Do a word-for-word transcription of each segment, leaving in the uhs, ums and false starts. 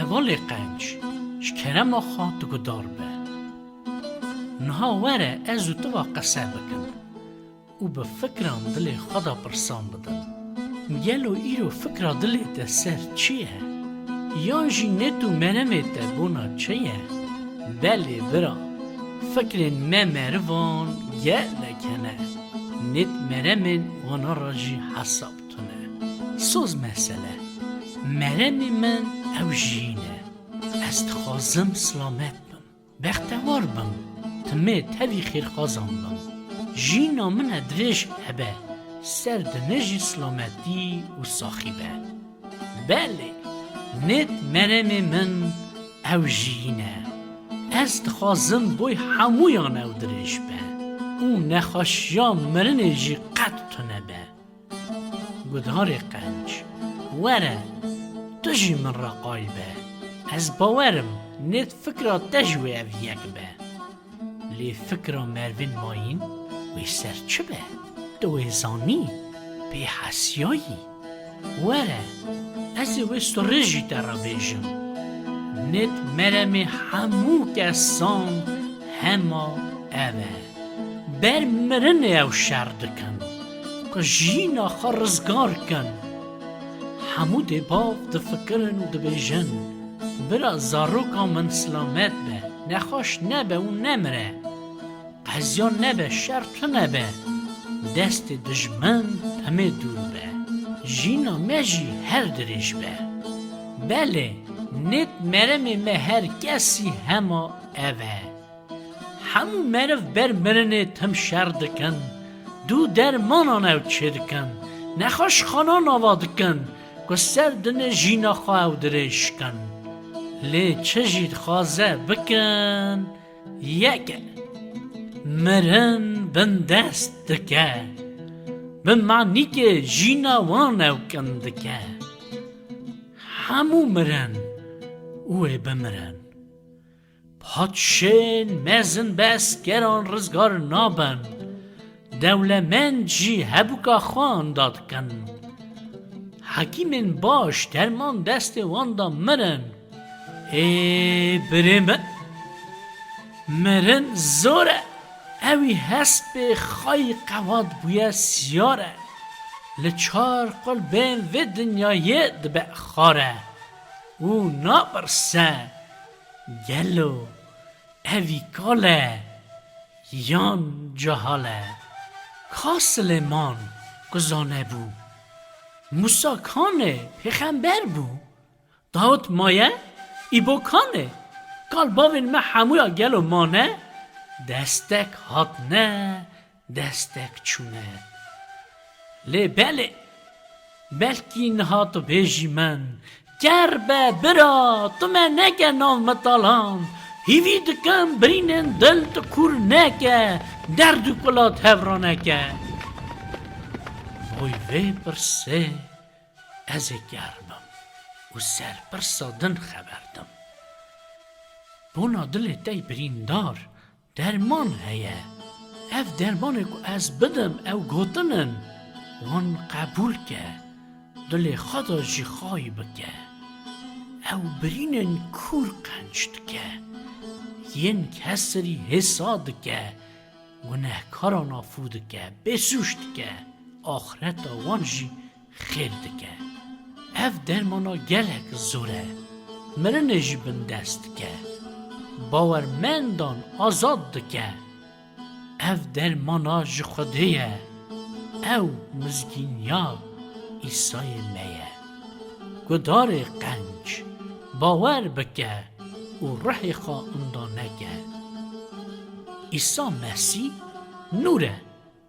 Valê qenc, ji kerema xwe tu guhdar be. Niha were ez û tu va qese bikin û bi fikran dilê xwe de pirsan bidin. Gelo îro fikra dilê te ser çi ye? Yan jî nêt û meremê te bona çi ye? Belê bira, fikrên me merivan gelek hene. Nêt meremên wana re jî hesab tune. Soz mesele. Meremê min ew jiyîn e. Ez dixwazim silamet bim. Bextewar bim. Timê tevî xêrxwazan bim. Jiyîna min e dirêj hebe. Ser dinê jî silametî û saxî be. Belê, nêt meremê min ew jiyîn e. Ez dixwazim boy hemûyan ew dirêj be û nexweşiya mirinê jî qet tune be. Guhdarê qenc, were, tu jî min re qayil be. Ez bawer im, nêt fikra te jî wê ev yek be. Lê fikra merivên mayîn wê ser çi be? Tu wê zanî, pê hesiyayî. Were, ez ê wê sirrê jî te re bêjim. Nêt meremê hemû kesan hema ev e. Ber mirinê ew şer dikin, ku jiyîna xwe rizgar kin. Hemû dê bav difikirin û dibêjin, bira zaroka min silamet be, nexweş nebe û nemire. Qeziya nebe, şer tune be. Destê dijmin timê dûr be. Jiyîna me jî her dirêj be. Belê, nêt meremê me her kesî hema ev e. Hemû meriv ber mirinê tim şer dikin, dû dermanan ew çêdikin, nexweşxanan ava dikin, ku ser dinê jîna xwe ew dirêj kin. Lê çi jî dixwaze bikin, yek e. Mirin bindest dike. Bi manîkê jîna wan ew kin dike. Hemû mirin û ê bimirin. Padşên mezin bi eskeran rizgar nabin. Dewlemend jî hebûka xwe anda dikin. Hekîmên baş derman destê wan de mirin. Ê birê min, mirin zor e. Ewî hespê xayî qewat bûye siyar e. Li çar qulbên vê dinyayê dibe xare û napirse. Gelo evî kal e yan cehal e? Ka Silêman ku zane bû? Mûsa kanê pêxember bû? Dawid maye? Îbo kanê? Kal bavên me hemûya gelo mane? Destek hatine, destek çûne. Lê belê, belkî niha tu bêjî min, ker be bira, tu me neke nav mitalan. Hîvî dikim birînên dil tu kûr neke, derd û kula tev raneke. Boy vê pirsê ez ê ker bim û ser pirsa din xeber dim. Bona dilê te yê birîndar derman heye. Ev dermanê ku ez bidim, ew gotin in, wan qebûl ke, dilê xwe de jî xayî bike. Ew birînên kûr qenc dike, yên kesirî hêsa dike, gunehkaran afû dike, bêsûc dike, axireta wan jî xêr dike. Ev dermana gelek zor e. Mirinê jî bindest dike. Bawermendan azad dike. Ev dermana ji Xwedê ye. Ew mizgîniya Îsayê me ye. Gudarê qenc, bawer bike û ruhê xwe inda neke. Îsa Mesîh nûr e.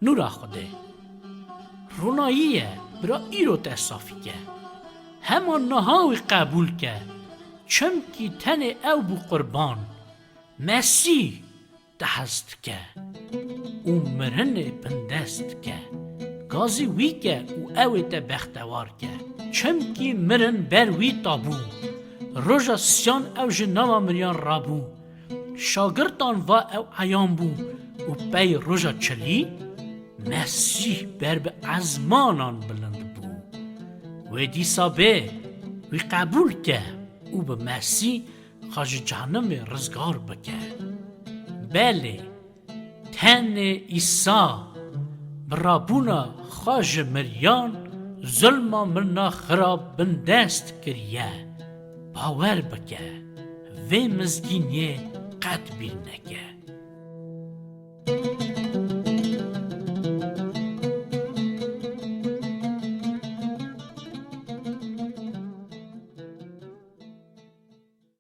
Nûra Xwedê. Ronayî ye, bira îro te safî ke. Hema niha wî qebûl ke. Çimkî tenê ew bû qurban. Mesîh te hez dike. Û mirinê bindest dike. Gazî wî ke û ew ê te bextewar ke. Çimkî mirin ber wî tabû. Roja siyan ew ji nava miriyan rabû. Şagirtan va ew eyan bû û pey roja çilî Mesîh ber bi ezmanan bilind bû. Wê dîsa bê, wî qebûl ke. û bi Mesîh xwe ji cehenimê rizgar bike. Belê, tenê Îsa bi rabûna xwe ji miriyan zulma mirina xirab bindest kiriye. Bawer bike, vê mizgîniyê qet bîr neke.